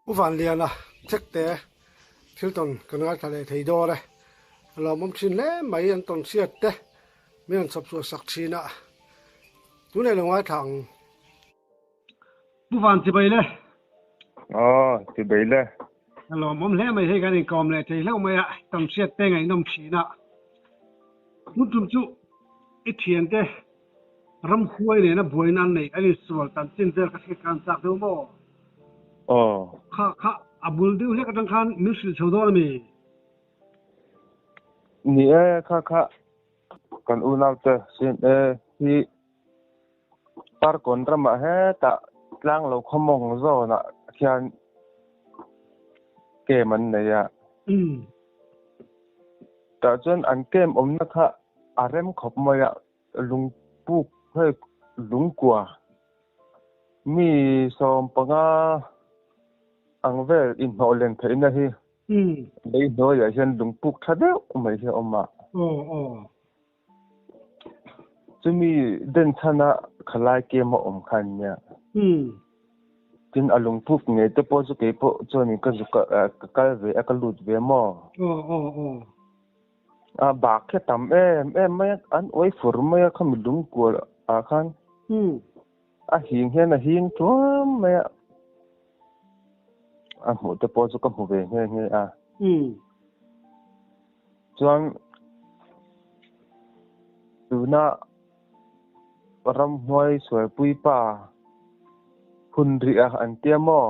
U Vanliana Chekte thil tawn kan ngaithla leh thei dawn e. A lawmawm thin hle mai an tawn hriat te min rawn chhawp chhuah sak thin a. Tunah i lo ngaithla ang. Pu Van Chibai le. Aw, Chibai le. A lawmawm hle mai hei kan inkawm leh thei hlauh mai a, tawn hriat te ngaihnawm thin a. Tun tum chu i thiante Ramhuai nena buaina an neih an insual tan chin vel ka hriat khan chak deuh maw? Aw. Kha kha a bul deuh hlek atang khan min hrilh chho dawn a mi? Ni e, kha kha kan unaute CNA hi Parkawn ramah hetah tlang lo khaw mawng zawnah khian camp an nei a. Tah chuan an camp awmna kha a rem khawp mai a. Lungpuk hei lungkua mi 15 ang vel inhnawh len theihna hi lei hnuaiah hian lungpuk tha deuh mai hi a awm a. Chumi den chhana khalai kem a awm kha ania. Tin a lungpuk ngei te pawh chu keipawh chuanin ka zuk ka kal ve a ka lut ve maw? A bak khi a tam em em mai a, an uai fur mai a khami lungkual ah khan a hing hian a hing tuam mai a, a hmuh te pawh chu ka hmu ve nghe nghe a. Chuan tuna ramhnuai sualpui pa hun rih a an tia maw?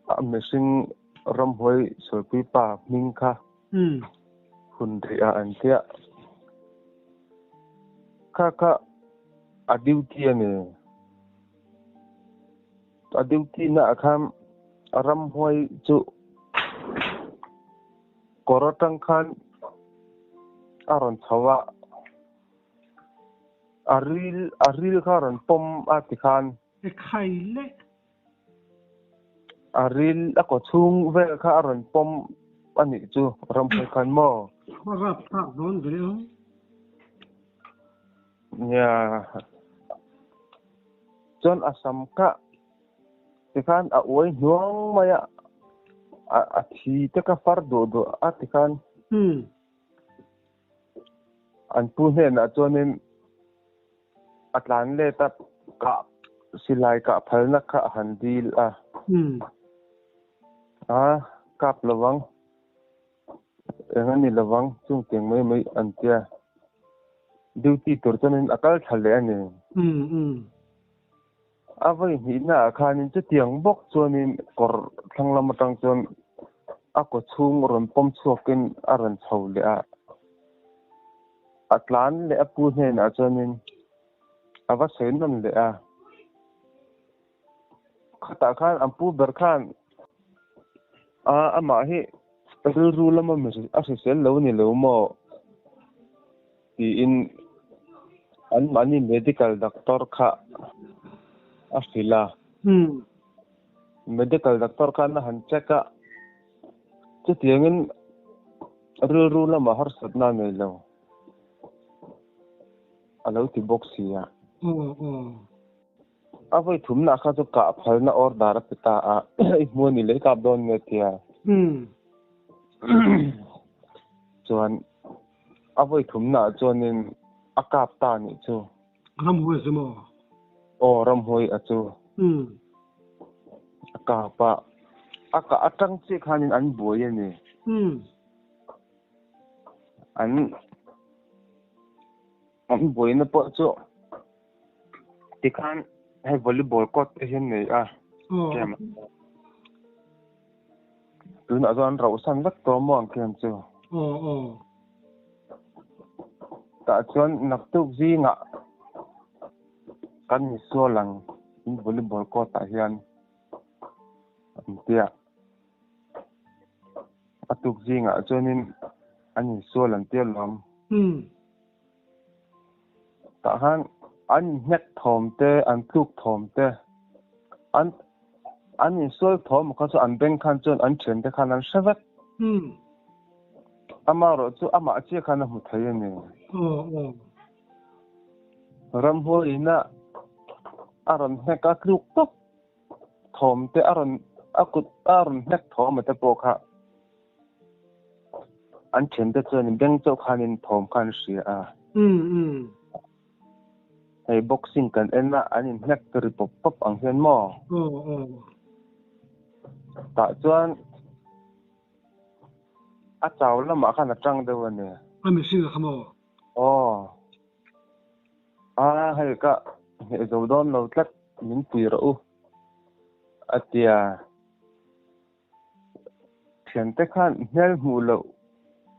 A mihring ramhuai sawipui pa hming kha hun rih ah an tia. Kha kha a duty a ni. A duty na ah khan ramhuai chu kawr atang khan a rawn chho a, a ril a ril kha a rawn pawm a tikhan. Ekhai leh. A ril a kaw chhung vel kha a rawn pawm a nih chu ramhmui khan maw? A rap thlak dawn ve ang. Nia. Chuan a sam kha tikhan a uai hnuang mai a, a thi te kha far duah duah a tikhan. An pu hnenah chuanin a tlan let a, kah silai kah phalna kha a han dil a. A kap lovang, eng a ni lovang, chung tiang mai mai an tia. Duty tur chuanin a kal thla leh a ni. A vawi hnihna ah khanin chutiang bawk chuanin kawr thlang lam atang chuan a kaw chhung rawn pawm chhuakin a rawn chho leh a, a tlan leh a pu hnenah chuanin a va sawi nawn leh a. Khatah khan an pu ber khan a amah hi rilru lama a hrisel lo a ni lo maw? Tiin anmahni medical doctor kha a hrilh a. Medical doctor khan a han check a, chutiangin rilru lamah harsatna a nei lo a lo ti bawk si a. A vawi thumna kha chu kah phalna order a pe ta a, i hmu a ni leh kap dawn nge tia. Chuan a vawi thumna ah chuanin a kap ta nih chu. Ramhuai chu maw? Aw, ramhuai a chu. A kap a, a kah atang chiah khanin an buai a ni. An an buaina pawh chu. Tikhan hei volleyball court te hian nei a camp tunah chuan rauhsan vek tawh maw ang khian chu tah chuan naktuk zingah kan insual ang in volleyball court ah hian an tia a tuk zingah chuanin an insual an tia lawm. Tah khan an inhnek thawm te, an tluk thawm te, an an insual thawm kha chu an beng khan chuan an thiante khan an hre vek. Amaherawh chu amah chiah khan a hmu thei a ni. Ramhuaiin a a rawn hnek a tluk tawp. thawm te a rawn a kut a rawn hnek thawm a te pawh kha an thiante chuan beng chauh khanin thawm kha an hria a. Um um. Hei boxing kan en a an in hnek ri pawp pawp ang hian maw? Aw aw. Tah chuan a chau lamah khan a tang deuh a ni. A mihring a kha maw? Aw. A hei ka hneh zo dawn lo tlat min pui rawh u a tia. Thiante khan hmel hmuh loh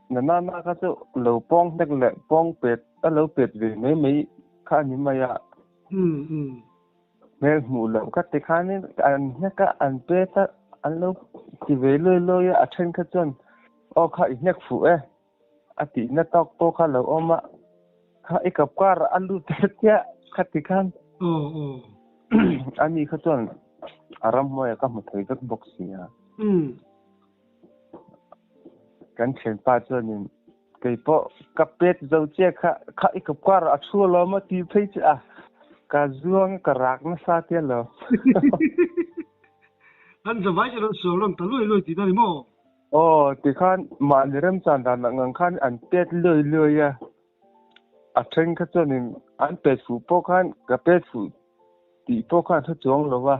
na nana kha chu lo pawng hnek leh pawng pet a lo pet ve mai mai kha a ni mai a. Hmel hmuh loh kha ti khanin an hnek a, an pet a, an lo ti ve luai luai a, a then kha chuan aw kha i hnek fuh e a tihna tawk pawh kha lo awm a, kha i kap kar a lut chiah kha ti khan ani kha chuan a ramhnuai ah ka hmu thei vek bawk si a. Kan thianpa chuanin kei pawh ka pet zo chiah kha kha i kap kar a thu alawm a ti phei che a, ka zuang ka rak nasa tia lo. An zavai erawh sual rawn ta luai luai tih na ni maw? Aw, tikhan mahni remchan dan ang ang khan an pet luai luai a, a then kha chuanin an pet fuh pawh khan ka pet fuh tih pawh khan hre chuang lo va,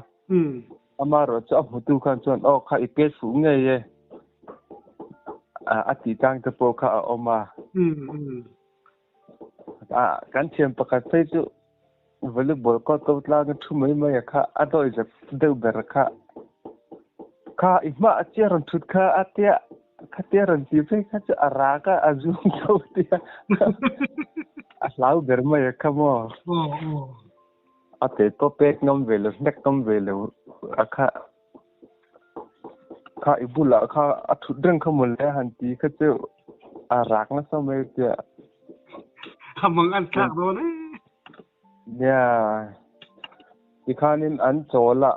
amaherawh chu a hmutu khan chuan aw kha i pet fuh ngei e a tih tang te pawh kha a awm a. Kan thiam pakhat phei chu Volleyball court ko tlang a thu mai mai a kha a dawi zep deuh ber kha kha i hma a tia rawn thut kha a tia kha tia rawn ti phei kha chu a rak a a zum tho tia a hlau ber mai a kha maw a te pawh pek ngam ve lo hnek ngam ve lo a kha kha i bulah kha a thut reng kha mawle a han ti kha chu a rak nasa mai tia. A mang an thlak dawn e. Nia, tikhanin an chawl a,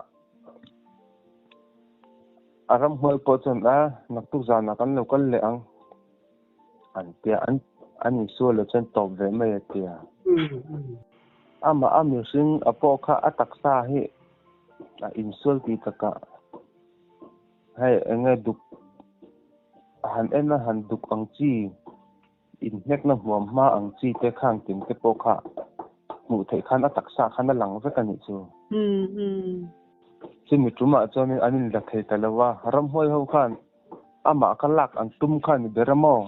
a ramhnuai pawh chuan a naktuk zanah kan lo kal leh ang an tia, an an insual lo chuan tawp ve mai a tia. Amah a mihring a pawh kha a taksa hi a insual tih takah hei eng nge duk han en a han duk ang chi inhnekna hmuam hma ang chi te khang tin te pawh kha hmuh theih khan a taksa khan a lang vek a nih chu. Chumi tumah chuanin an inla thei ta lo a, ramhuai ho khan amah kha lak an tum kha a ni ber a maw?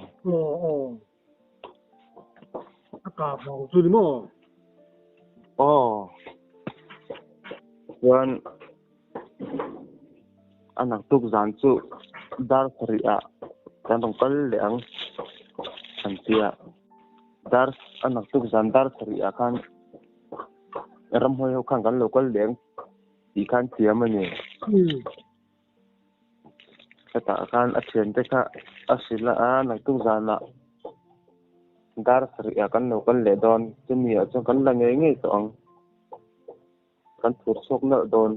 A kah vang chu ni maw? Aw. Chuan a naktuk zan chu dar sarih ah kan rawn kal leh ang an ti a. Dar a naktuk zan dar sarih ah khan ramhuai ho khan kan lo kal leh ang tih khan thiam a ni. Hetah khan a thiante kha a hrilh a, naktuk zanah dar sarih ah kan lo kal leh dawn, chumi ah chuan kan la ngei ngei tawh ang, kan phur chhuak nalh dawn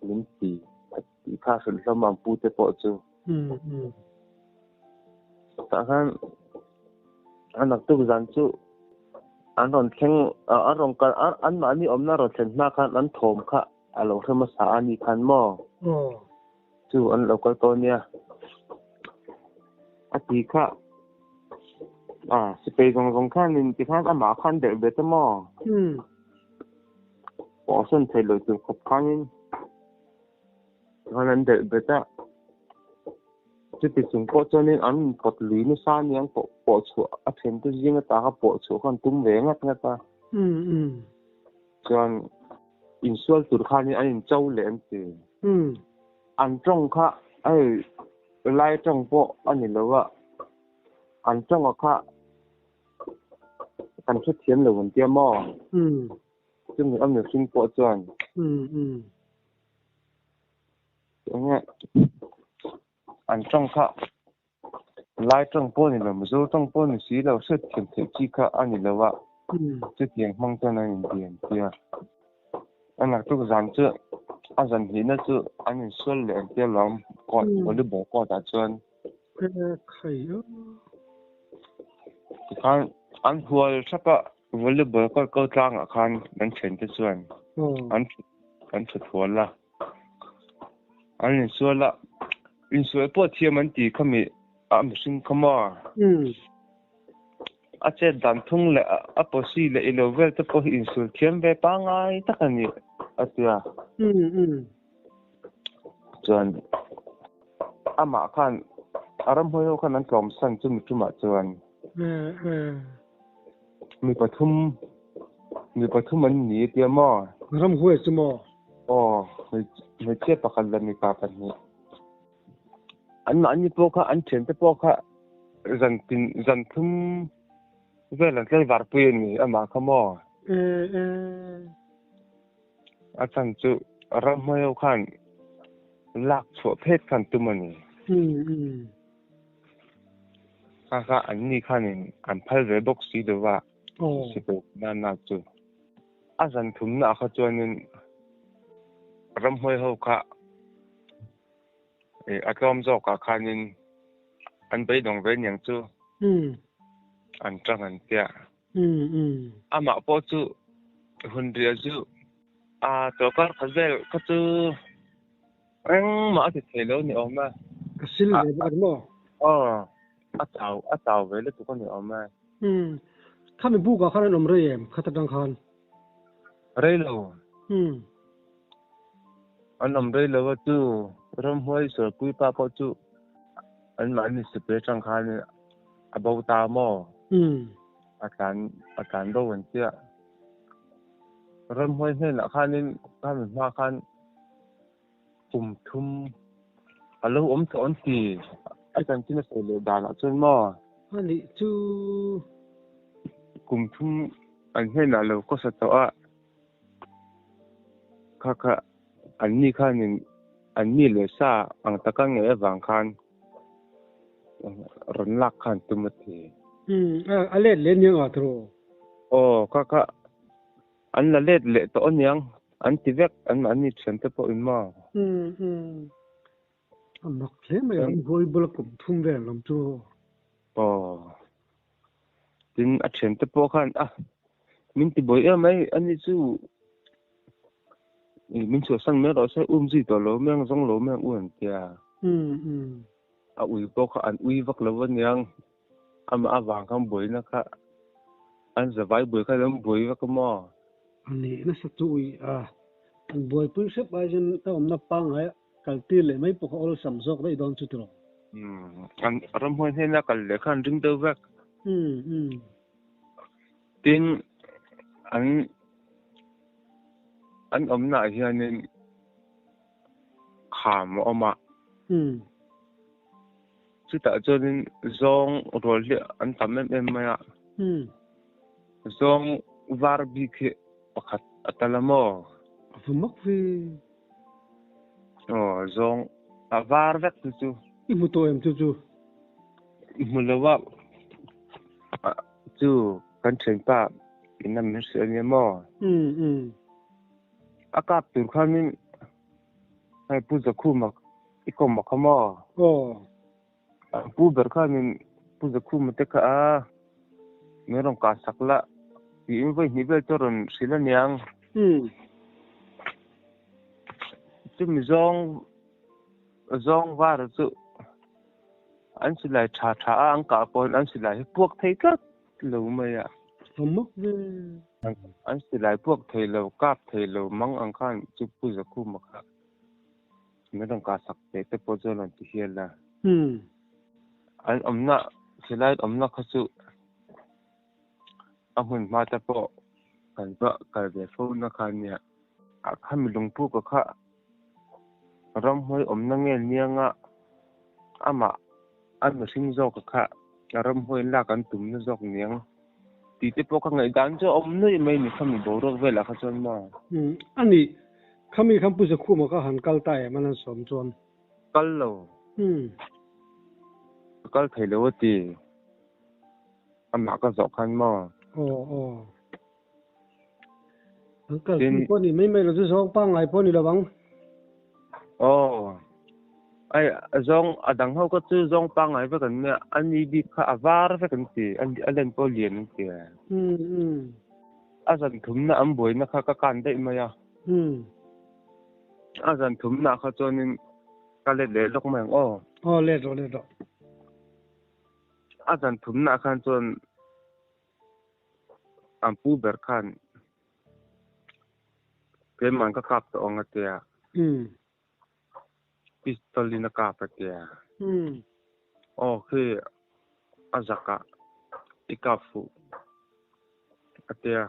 min ti a tih kha a hrilh hlawm a ang pu te pawh chu. Tah khan a naktuk zan chu an rawn thleng an rawn kal anmahni awmna rawn thlen hma khan an thawm kha A lo hre hmasa a ni khan maw? Chu an lo kal tawh nia. A ti kha a sipai zawng zawng khanin tikhan amah khan delh ve ta maw? Pawh sawn thei lo tur khawp khanin tikhan an delh bet a. Chuti chung pawh chuanin an inpawt lui nasa aniang pawh pawh chhuah a thiante zing ata kha pawh chhuah khan tum ve ngat ngat a. Chuan insual tur khanin an incho leh an ti. An tawng kha hei lai tawng pawh a ni lo a, an tawnga kha kan hrethiam lo an tia maw? Chumi a mihring pawh chuan. Enge an tawng kha Lai tawng pawh ni lo, Mizo tawng pawh ni si lo, hriatthiam theih chi kha a ni lo a, chutiang hmang chuan an inbian tia. A naktuk zan chu a zan hnihna chu an insual leh ang tia lawm, court, volleyball court ah chuan. Tikhan an hual hrep a, volleyball court ko tlangah khan an thiante chuan an thut hual a. An insual a, insual pawh thiam an ti khami a mihring kha maw? A chet dan thung leh a posi leh ilo vel te pawh hi insual thiam ve pangngai tak a ni a ti a. Chuan amah khan a ramhuai ho khan an tlawmsan chu mi tumah chuan mi pathum mi pathum an ni a tia maw? Ramhuai chu maw? Aw, hmeichhia pakhat leh mipa pahnih. Anmahni pawh kha an thiante pawh kha zan tin zan thum vel an tlaivar pui a ni amah kha maw? A chhan chu ramhmai ho khan lak chhuah phet khan tum a ni. Kha kha anni khanin an phal ve bawk si lo va, sipai nana chu. A zan thumnaah kha chuanin ramhmai ho kha a tlawm zawkah khanin an beidawng ve niang chu an tang an tia. Amah pawh chu hun riah chu a chawlhkar khat vel kha chu engmah a ti thei lo ni awm e. Ka sil ve bawk a ni maw? Aw, a chau a chau ve lutuk a ni awm e. Khami bukah khan an awm rei em khat atang khan? Rei lo. An awm rei lo a chu ramhuai sualpui pa pawh chu anmahni sipai atang khan a bo ta maw? A tlan a tlan bo an chiah. Ramhuai hnenah khanin khami hma khan kum thum a lo awm tawh an ti. A chanchin a sawi leh danah chuan maw? A nih chu. Kum thum an hnenah lo kawsa tawh a. Kha kha anni khanin anni leh sa ang taka ngei avang khan rawn lak khan tum a ti. Umm a let leh aniang a tawh. Aw kha kha an la let leh tawh aniang an ti vek anmahni thiante pawh in maw. Umm umm a mak hle mai a, an buai bula kum thum vel lam chu. Aw. Tin, a thiante pawh khan a min ti buai em mai, ani chu min chhuahsan mai rawh se, um zui tawh lo mai ang, zawng lo mai ang u an ti a. A ui pawh kha an ui vak lo aniang, amah avang khan buaina kha an zavai buai khan an buai vak a maw? A nih nasa chu ui a, an buaipui hrep ai chuan a awmna pangngai Kal tir leh mai pawh kha awlsam zawk daih dawn chu tiraw? Umm, an ramhuai hnena kal leh khan ring deuh vek. Umm, umm. Tin, an an awmnaah hianin kham a awm a. Umm. Chutah chuanin zawng rual hi an tam em em mai a. Umm. Zawng var bik hi pakhat a tal a maw? A va mak ve. Aw zawng a var vek chu chu. I hmu tawh em chu chu? I hmu lo a, chu kan thianpa in a min hrilh ania maw? Umm umm. A kap tur khanin hei Pu Zakhuma i kawm a kha maw? Aw. Pu ber khanin Pu Zakhuma te kha a min rawn kah sak la tiin vawi hnih vel chu a rawn hrilh aniang. Umm. Chumi zawng zawng var chu an silai tha tha a an kah pawhin an silai hi puak thei tlat lo mai a. A mak ve. An silai puak thei lo, kap thei lo mang ang khan chu Pu Zakhuma kha min rawn kah sak teh te pawh chuan rawn ti hial a. An awmna silai awmna kha chu a hmun hma te pawh kan va kal ve fo na kha nia. A khami lungpuka kha ramhuai awmna nge nianga amah a mihring zawka kha ramhuai lak an tumna zawk niang tih te pawh kha ngaihdan chu a awm nuih mai ni khami boruak velah kha chuan maw. Umm a ni, khami khan Pu Zakhuma kha han kal ta em an han sawm chuan. Kal lo. Umm. Ka kal thei lo a ti. Amah ka zawh khan maw? Aw aw. An kal pui pawh ni mai mai lo chu zawng pangngai pawh ni lo ang. Aw. Ai zawng a dang ho kha chu zawng pangngai vek an nia. A ni bik kha a var vek an ti. A len pawh lian an ti. Umm umm. A zan thumna an buaina kha ka kan daih mai a. Umm. A zan thumna kha chuanin. Ka let leh lawk mai ang aw. Aw let rawh let rawh. A zan thumna ah khan chuan an pu ber khan keimah ka kap tawh ang a tia. Pistol in a kap a tia. Aw khi a zak ah i kap fuh a tia.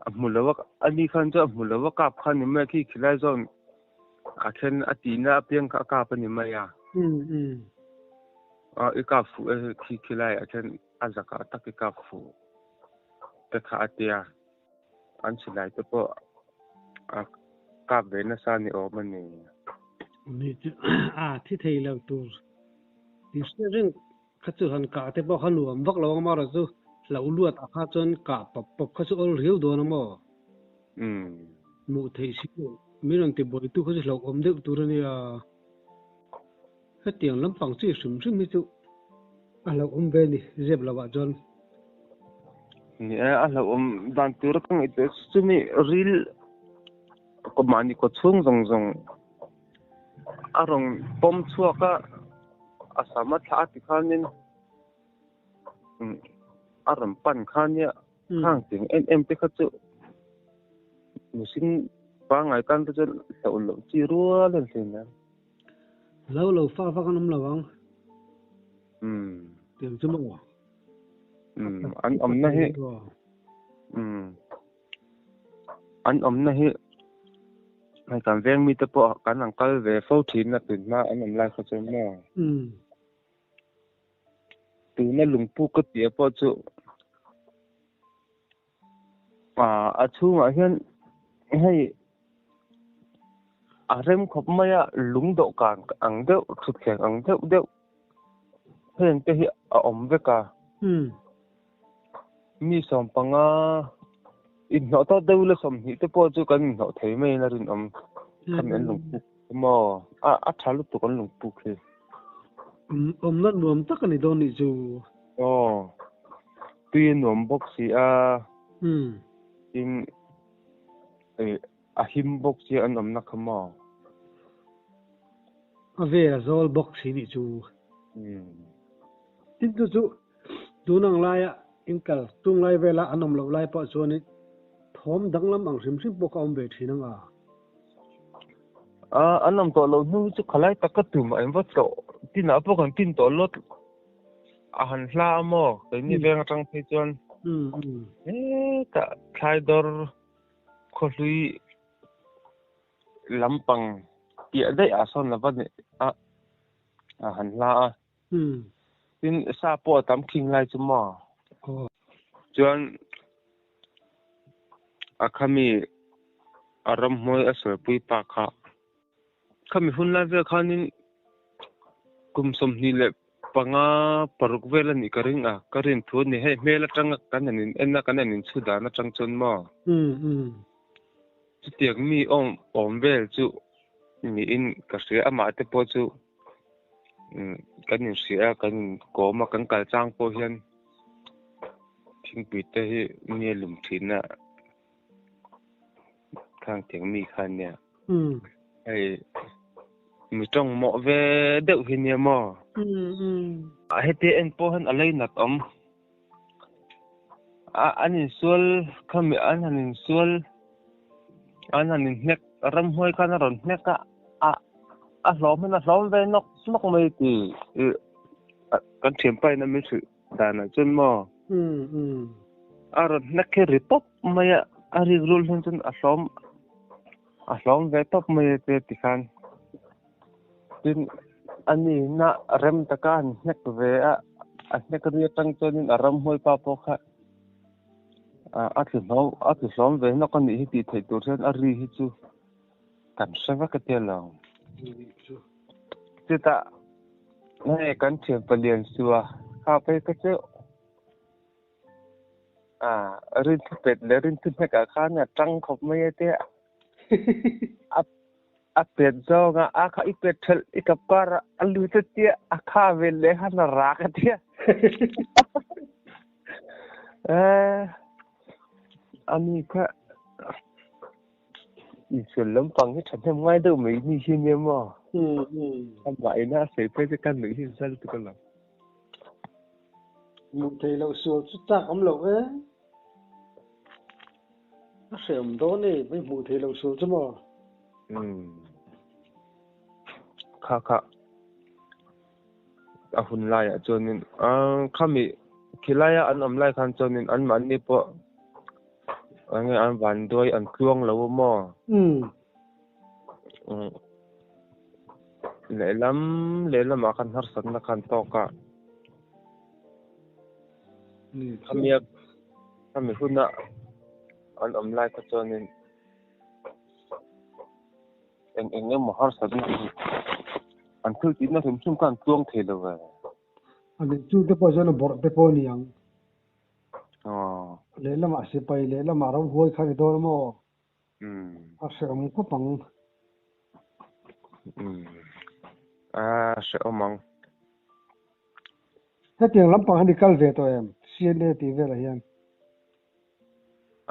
A hmu lo a ani khan chuan a hmu lo a kap kha a ni mai a khi khilai zawn a then a tihna apiang kha a kap a ni mai a. Aw i kap fuh e khi khilai ah khian a zak ah tak i kap fuh te kha a tia. An silai te pawh a kap ve nasa ni awm a ni. Ni chu a thi thei lo tur tih hriat reng kha chu han kah te pawh kha nuam vak lo ang amaherawh chu hlauh luat ah kha chuan kah pawp pawp kha chu awl riau dawn a maw? Hmuh theih si loh min rawn ti buaitu kha chu hlauhawm deuh tur a nia. Hetiang lampang chi hrim hrim hi chu a hlauhawm ve a ni, zep lovah chuan. Ni e, a hlauhawm dan tur ka ngaihtuah chu chumi ril mahni kaw chhung zawng zawng a rawn pawm chhuak a, a sam a thlah a tikhanin a rawn pan kha nia khang tiang em em te kha chu mihring pangngai tan te chuan hlauh loh chi rual a ni thin a. Lo lo fa vak an awm lo ang. Tiang chu maw? An awmna hi an awmna hi hei kan veng mite pawh kan han kal ve fo thin a tun hma an awm lai kha chuan maw? Tuna lungpuk ka tih ah pawh chu A chhungah hian hei a rem khawp mai a lung dawhkan ang deuh thutthleng ang deuh deuh heng te hi a awm vek a mi sawm panga inhnawh tawk deuh ila sawmhnih te pawh chu kan inhnawh thei mai in a rinawm khami an lungpuk maw a a tha lutuk an lungpuk hi. Awmna nuam tak a ni dawn nih chu. Aw. Tui a nuam bawk si a, tin a him bawk si a an awmna kha maw? A vel a zawl bawk si nih chu. Tin chu chu tun ang laia inkal tung lai vela an awm loh lai pawh chuanin thawm danglam ang hrim hrim pawh kha a awm ve thin ang a. A, an awm tawh loh hnu chu khalai taka tum a in va tlawh tinah pawh kan tin tawh lawt. A han hla a maw? Keini veng atang phei chuan hetah thlai dawr khawhlui lampang piah daih ah sawn lova ni a a han hla a. Tin sa pawh a tam khing lai chu maw? Chuan a khami a ramhnuai a sawipui pa kha Khami hun lai vel khanin kum 25 paruk vel a nih ka ring a, ka rin thu a ni. Hei hmel atanga kan han in en a, kan han inchhu dan atang chuan maw? Chutiang mi awm awm vel chu niin ka hria, amah te pawh chu kan inhria a, kan inkawm a, kan kal chang pawh hian thingpui te hi mi a lum thin a. Khang tiang mi kha nia. Hei mi tawng mawh ve deuh hi nia maw. A heti en pawh hian a lei nat awm. A an insual khami an han insual an han inhnek ramhuai khan a rawn hnek a a a hlawm hian a hlawm ve nawk nawk mai ti kan thianpa in a min hrilh danah chuan maw a rawn hnek hi ri pawp mai a a rik rul hian chuan a hlawm a hlawm ve tawp mai a che tikhan tin ani na rem taka an hnek ve a a hnek ri atang chuanin a ramhuai pa pawh kha a tlu hlawm a tlu hlawm ve hnawk a nih hi tih theih tur hian a ri hi chu kan hre vek a tia lo chutah hei kan thian palian sua kha phei kha chu a rinthu pet leh rinthu hnek ah khan a tang khawp mai a tia a a pet zawng a a kha i pet thelh i kap kar a a lut a tia a kha vel leh khan a rak a tia eh ani kha. Insual lampang hi thahnem ngai deuh mai ni hi nia maw? Amah ina a sawi phei chu ka nuih hi zal tuk alawm. Hmuh theih loh sual chu chak awm loh e. A hrehawm dawn e, mai hmuh theih loh sual chu maw? Kha kha a hun laiah chuanin khami khilaia an awm lai khan chuanin anmahni pawh enge an vanduai an tluang lo a maw? Lehlam lehlamah khan harsatna khan tawk a. Khami khami huna an awm lai kha chuanin eng eng emaw harsatna an thil tihna hrim hrim kha an tluang thei lo ve. A nih chu te pawh chuan a bawrh te pawh a ni ang. Lehlamah sipai lehlamah ramhuai kha a ni dawn a maw? A hrehawm khawp ang. A hrehawm ang. Hetiang lampang hian i kal ve tawh em? CNA tih velah hian.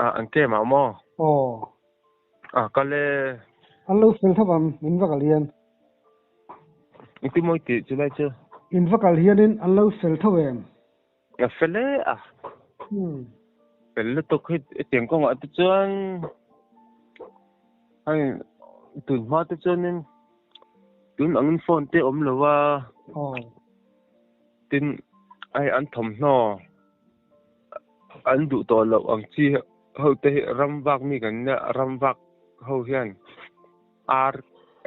A an kem ah maw? Aw. A kal e. An lo fel tho ang, in va kal hian. Engtin maw i tih chu lai chu? In va kal hianin an lo fel tho em? A fel e a. Fel lutuk hi hetiang kawngah te chuan hei tun hma te chuanin tun angin phone te awm lo a. Tin hei an thawmhnaw an duh tawh loh ang chi ho te hi ram vak mi kan nia ram vak ho hian ar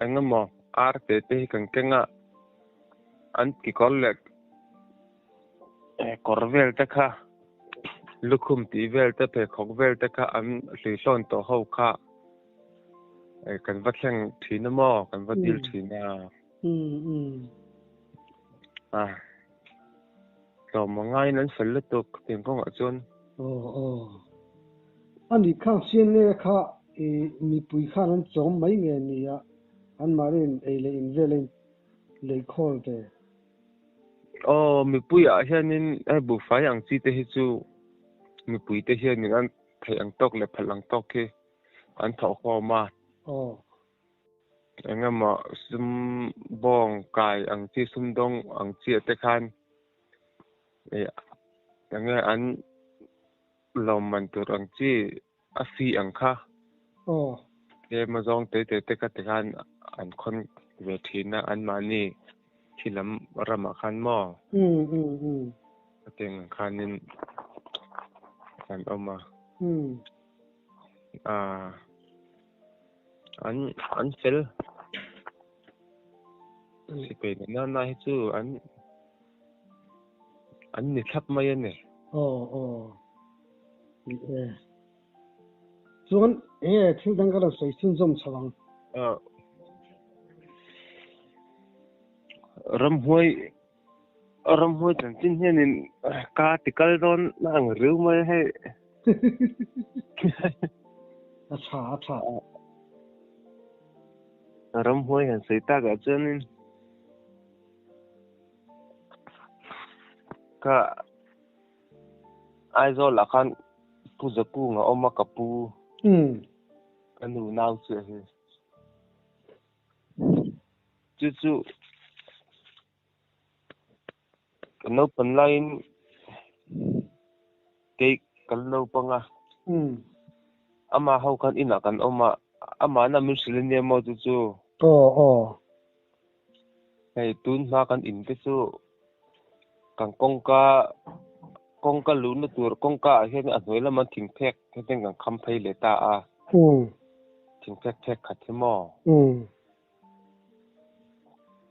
eng emaw ar te te hi kan keng a an kekawr leh Kawr vel te kha lukhum tih vel te pheikhawk vel te kha an hluihlawn tawh ho kha kan va thleng thin a maw kan va dil thin a a tlawm a ngaiin an fel lutuk tiang kawngah chuan. Aw aw ani khang CNA kha i mipui khan an chawm mai nge ni a anmahniin ei leh in vel a in lei khawl ve. Aw mipuiah hianin hei buhfai ang chi te hi chu mipui te hianin an theih ang tawk leh phalh ang tawk hi an thawh khawm a. Aw. Engemaw sum bawng kai ang chi sumdawng ang chi ah te khan ih enge an lawmman tur ang chi a fee ang kha. Aw. Tlem a zawng te te te kha ti khan an khawn ve thin a anmahni thi lam ramah khan maw? Um um um. Hetiang ang khanin an awm a. Um. Ah an an fel. Sipai na na hi chu an an ni thlap mai a ni. Aw aw. Ni e. Chuan enge thil dang ka rawn sawi chhunzawm chho ang. Ramhuai ramhuai chanchin hianin ka ti kal dawn na ang riu mai hei. A tha a tha. Ramhuai han sawi takah chuanin ka Aizawl ah khan Pu Zakung a awm a ka pu. Ka nu nau chiah hi. Chu chu ka naupan laiin kei kan naupang a. Ama ho khan inah kan awm a, amahna min hrilh ania maw chu chu. Aw aw. Hei tun hma kan in te chu kan kawngka kawngka luhna tur kawngka ah hian a hnuai lama thing phek hetiang kan kham phei leh ta a. Thing phek phek khat hi maw?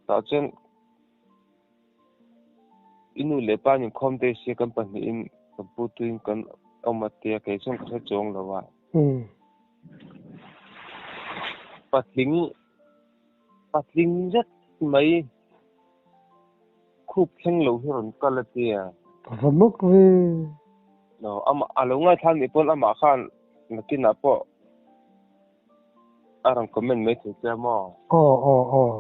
Tah chuan i nu leh pa nin khawm daih sia kan pahnihin kan pu tuin kan awm a tia kei chuan ka hre chuang lo a. Patling Patling zet mai khup thleng lo hi rawn kal a tia. Va mawk ve. No, ama a lo ngaithla nih pawn amah khan nakinah pawh a rawn comment mai thei che a maw? Aw aw aw.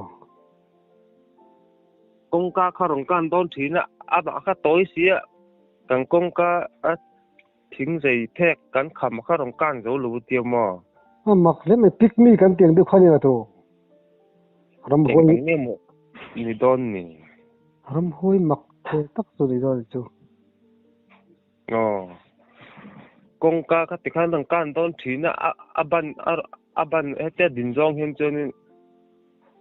Kawngka kha rawn kan dawn thin a, amah kha tawi si a, kan kawngka a thing zei phek kan kham kha rawn kan zo lo a tia maw? A mak hle mai pygmy kan tih ang deuh kha nia tu. Eng ang nge maw ni dawn ni? Ramhuai mak thei tak chu ni dawn chu. Aw. Kawngka kha tikhan an kan dawn thin a, a ban a ban hetia din zawng hian chuanin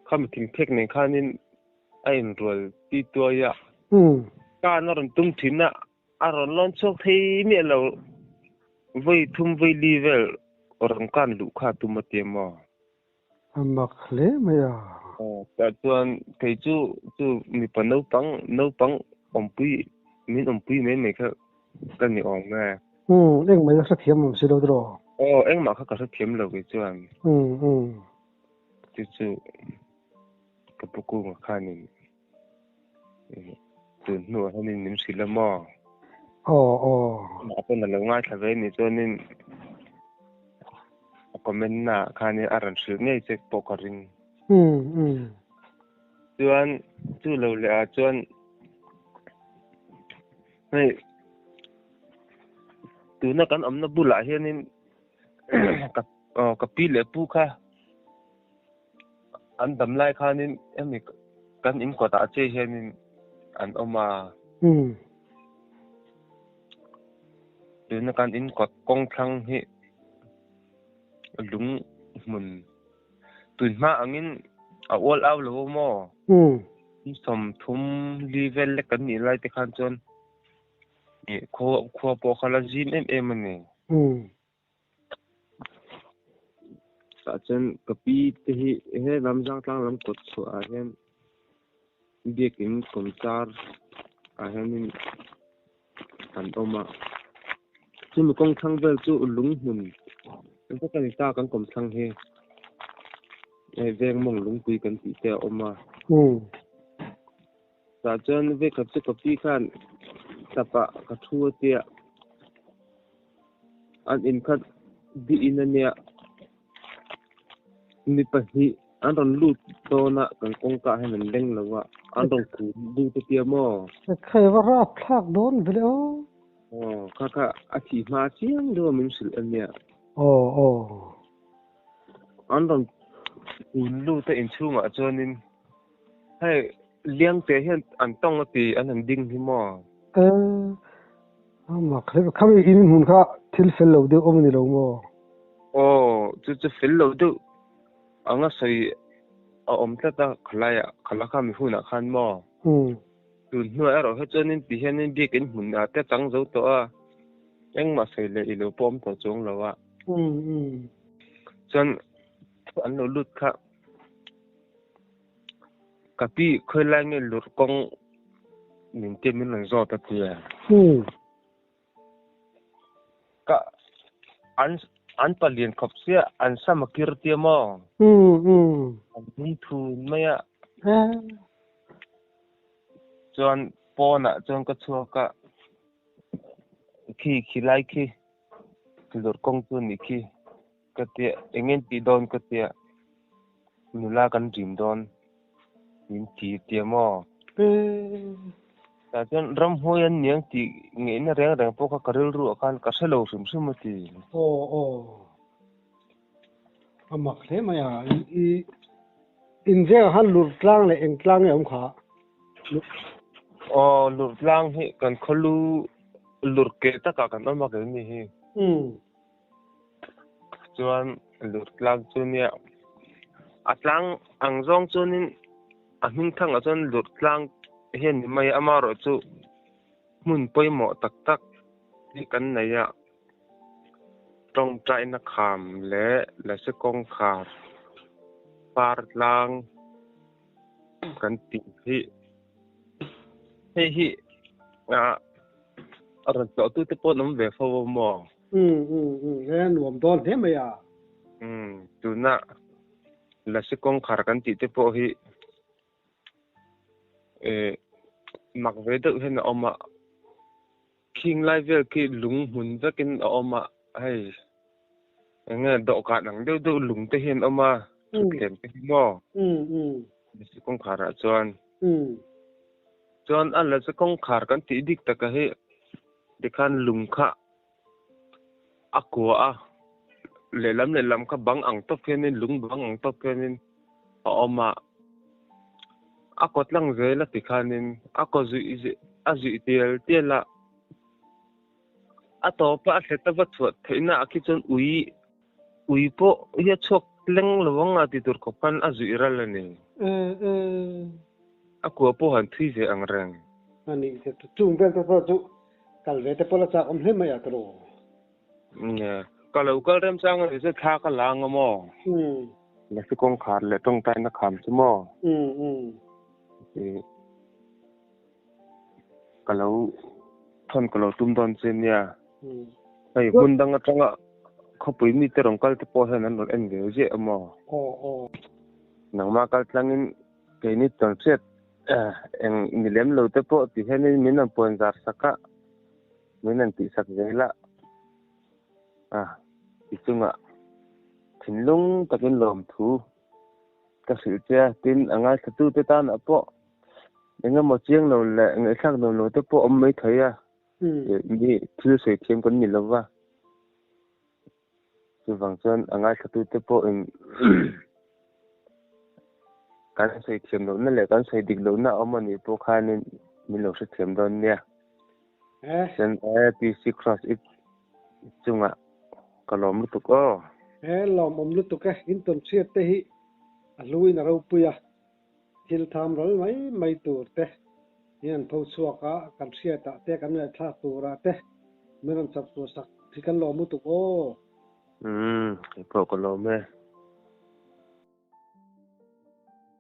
khami thingphek nen khanin a inrual ti tuai a. Kan a rawn tum thin a, a rawn lawn chhuak thei miah lo. Vawi thum vawi li vel rawn kan luh kha tum a ti maw? A mak hle mai a. Tah chuan kei chu chu mipa naupang naupang awmpui min awmpui mai mai kha ka ni awm e. Umm engmah hi ka hrethiam awm si lo tiraw? Aw engmah kha ka hrethiam lo kei chuan. Umm umm. Chu chu ka pu kunga khanin tun hnuah hianin min hrilh a maw? Aw aw. Amah pawn a lo ngaithla ve anih chuanin a comment na ah khanin a rawn hrilh ngei che pawh ka ring. Umm umm. Chuan chu lo leh ah chuan hei tuna kan awmna bulah hianin ka ka pi leh pu kha An dam lai khanin hemi kan in kawtah che hianin an awm a. Tuna kan in kawt kawng thlang hi lung hmun tun hma angin a ual au lo maw? Sawmthum li vel lek kan nih lai te khan chuan khua pawh kha la zim em em a ni. Tah chuan ka pi te hi he lam zangtlang lam kawt chhuah ah hian biakin kawmchar ah hianin an awm a chumi kawng thlang vel chu lung hmun vek a ni ta kan kawm thlang hi hei veng mawng lungpui kan tih te a awm a. Tah chuan vekhat chu ka pi khan tap ah ka thu a tia an inkhat bih in a nia mi pahnih an rawn lut dawn a kan kawngka ah hian an leng lo a an rawn kun lut a tia maw. Khai va rap thlak dawn ve le aw. Aw kha kha a thih hma chiang deuh a min hrilh a nia. Aw aw. An rawn kun lut a inchhungah chuanin Hei Liangte hian an tawng a ti an han ding hi maw? Eh, a mak hle. Khami in hmun kha thil fel lo deuh awm a ni lo maw? Aw, chu chu fel lo deuh anga sawi a awm tlat a khalaiah, khala kha mi hunah khan maw? Tun hnuah erawh hi chuanin ti hianin biakin hmunah te chang zo tawh a, engmah sawi leh i lo pawh awm tawh chuang lo a. Chuan an lo lut kha. Ka pi khawi lai nge lurh kawng min tia min rawn zawt a tia. Ka an an palian khawp sia an sam a kir tia maw? An hnung thun mai a. Chuan pawnah chuan ka chhuak a, khi khi lai khi lurh kawng chu a nih khi. Ka tia, eng nge tih dawn ka tia, nula kan rim dawn min ti tia maw? Tah chuan ramhuai an niang tih ngeihna reng reng pawh kha ka rilru ah khan ka hre lo hrim hrim a ti. Aw aw, a mak hle mai a, i inzeng ah khan lurh tlang leh eng tlang nge a awm kha? Aw, lurh tlang hi kan khawlu lurh keh takah kan awm a keini hi. Chuan lut tlang chu nia a tlang ang zawng chuanin a hming thangah chuan lut tlang hian ni mai a amaherawh chu hmun pawimawh tak tak hi kan nei a tawngtaina kham leh lasi kawngkhar par tlang kan tih hi hei hi ah a rawn tlawh tute pawh an awm ve fo a maw? Umm umm umm he nuam dawn hle mai a. Umm tuna Lasi kawngkhar kan tih te pawh hi eh mak ve deuh hian a awm a, khing lai vel khi lung hmun vekin a awm a, hei eng nge dawhkan ang deuh deuh lung te hian a awm a, thutthleng te hi maw Lasi kawngkhar ah chuan. Chuan a Lasi kawngkhar kan tih dik taka hi tikhan lung kha a kua a, lehlam lehlam kha bang ang tawp hianin lung bang ang tawp hianin a awm a, a kaw tlang zel a ti khanin a kaw zuih a zuih tial tial a, a tawpa a thlet a va chhuah theihna ah khi chuan ui ui pawh hi a chhuak leng lo ang a ti tur khawp khan a zuih ral a ni. A kua pawh han thui ve ang reng. A nih chung vel te pawh chu kal ve te pawh la chak awm hle mai a tawh. Nia, ka lo kal remchang a ni chu thla ka la anga maw? Lasi kawngkhar leh tawngtaina kham chu maw? Ka lo thawn ka lo tum dawn che nia. Hei hmun dang atanga khawpui mite rawn kal te pawh hian an rawn en ve ziah a maw? Nangmah kal tlangin keini tawnhriat eng ni lem lo te pawh ti hianin min rawn puan zar sak a. Min an tihsak zel a, a ti chungah thinlung takin lawmthu ka hrilh che a, tin a ngaithlatute tanah pawh eng emaw chiang lo leh ngaihthlak nuam lo te pawh awm mai thei a, mi thil sawi thiam kan ni lo va, chuvang chuan a ngaithlatute pawhin kan sawi thiam lohna leh kan sawi dik lohna a awm a nih pawh khanin min lo hrethiam dawn nia. Chuan PC Cross i chungah ka lawm lutuk aw. He lawmawm lutuk e, in tawnchhiat te hi a hluin a ropui a, thil tham ral mai mai tur te hi an pho chhuak a, kan hriatah te kan ngaihthlak turah te min rawn chak chhuah sak hi kan lawm lutuk aw. Umm, keipawh ka lawm e.